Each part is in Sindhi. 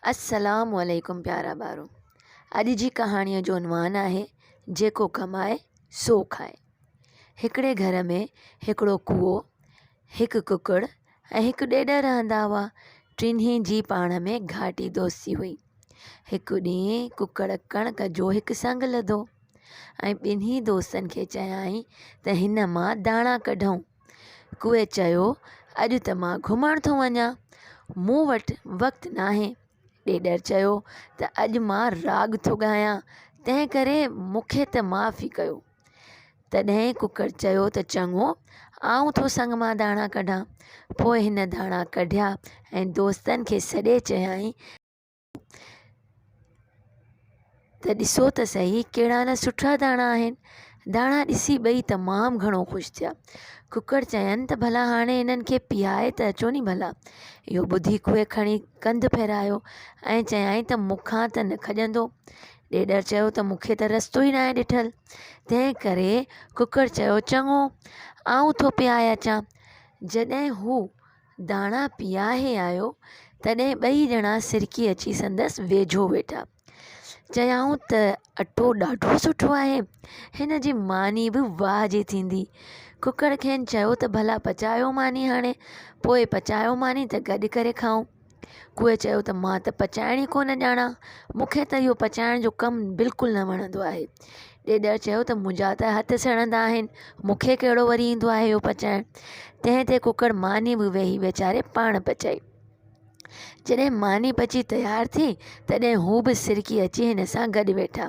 السلام عليڪم پيارا ٻارو اڄ جي ڪهاڻيء جو عنوان آهي جيڪو ڪمائي سو کائي. هڪڙي گهر ۾ هڪڙو ڪوئو، هڪ ڪڪڙ ۽ هڪ ڏيڏر رهندا هئا. ٽنهي جي پاڻ ۾ گهاٽي دوستي هئي. هڪ ڏينهن ڪڪڙ ڪڻڪ جو هڪ سنگ لڌو ۽ ٻنهي دوستن کي چيائين ته هن مان داڻا ڪڍون. ڪوئي چيو، اڄ ته مان گهمڻ ٿو وڃان، مون وٽ وقت ناهي. ڏيڏر چيو ته اڄ مان راڳ ٿو ڳايان، تنهن ڪري مون کي ته معاف ئي ڪيو. تڏهن ڪڪڙ چيو ته چڱو، آئون ٿو سڱ مان داڻا ڪڍان. پوء هن داڻا ڪڍيا ۽ دوستن کي سڏي چيائين. ته ڏسو ته سهي ڪهڙا نه سٺا داڻا آهن. داڻا ڏسي ٻئي تمام گهڻو خوش ٿيا. ڪڪڙ چين ته ڀلا هاڻي انهن کي پيهائي ته اچو ني ڀلا. اهو ٻڌي ڪوئي کڻي ڪنڌ ڦيرايو ۽ چيائين ته مون کان ته نه کڄندو. ڏيڏر چيو ته مون کي ته رستو ئي ناهي ڏٺل. تنهن ڪري ڪڪڙ چيو چڱو آئون ٿو پيهائي اچان. جڏهن هو داڻا پياهي آيو، تڏهن ٻئي ڄڻا سرڪي اچي سندس ويجهو ويٺا. چيائون ته اٽو ڏاڍو سٺو آهي، هن جي ماني به واهه جي ٿيندي. ڪڪڙ کين چيو ته ڀلا پچايو ماني هاڻي. پوء پچايو ماني ته گڏ ڪري کائون. ڪوئي چيو ته مان ته پچائڻ ئي ڪونه ڄاڻان، مون کي ته اهو پچائڻ جو ڪم بلڪل نه وڻندو آهي. ڏيڏر چيو ته منهنجا ته هٿ سڙندا آهن، مون کي ڪهڙو وري ايندو آهي اهو پچائڻ. تنهن تي ڪڪڙ ماني به ويهي ويچاري پاڻ پچائي. جڏهن ماني پچي تيار ٿي، تڏهن هو به سرڪي اچي هن سان گڏ ويٺا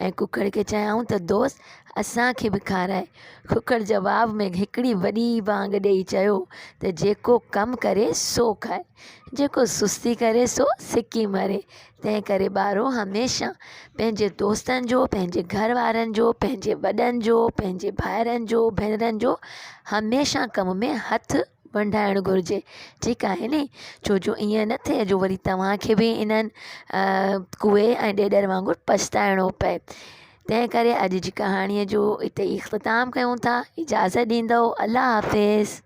۽ ڪڪڙ کي چيائون ته دوست اسان کي به کارائي. ڪڪڙ جواب ۾ هڪڙي وڏي بانگ ڏيئي چيو ته جيڪو ڪم ڪري سو کائي، جيڪو سستي ڪري سو سڪي مري. تنهن ڪري ٻارو هميشه پنهنجي دوستن جو، پنهنجي گهر وارن جو، پنهنجي وڏن جو، پنهنجي ڀائرن جو، ڀينرن جو هميشه ڪم ۾ هٿ ونڊائڻ گهرجي ٺيڪ آهي ني ڇو جو ائين نه ٿئي جو وري توهان کي به انهن ڪوئي ۽ ڏيڏر وانگر پڇتائڻو پئي تنهن ڪري اڄ جي ڪهاڻيء جو اتي ئي اختتام ڪيون ٿا اجازت ڏيندؤ الله حافظ.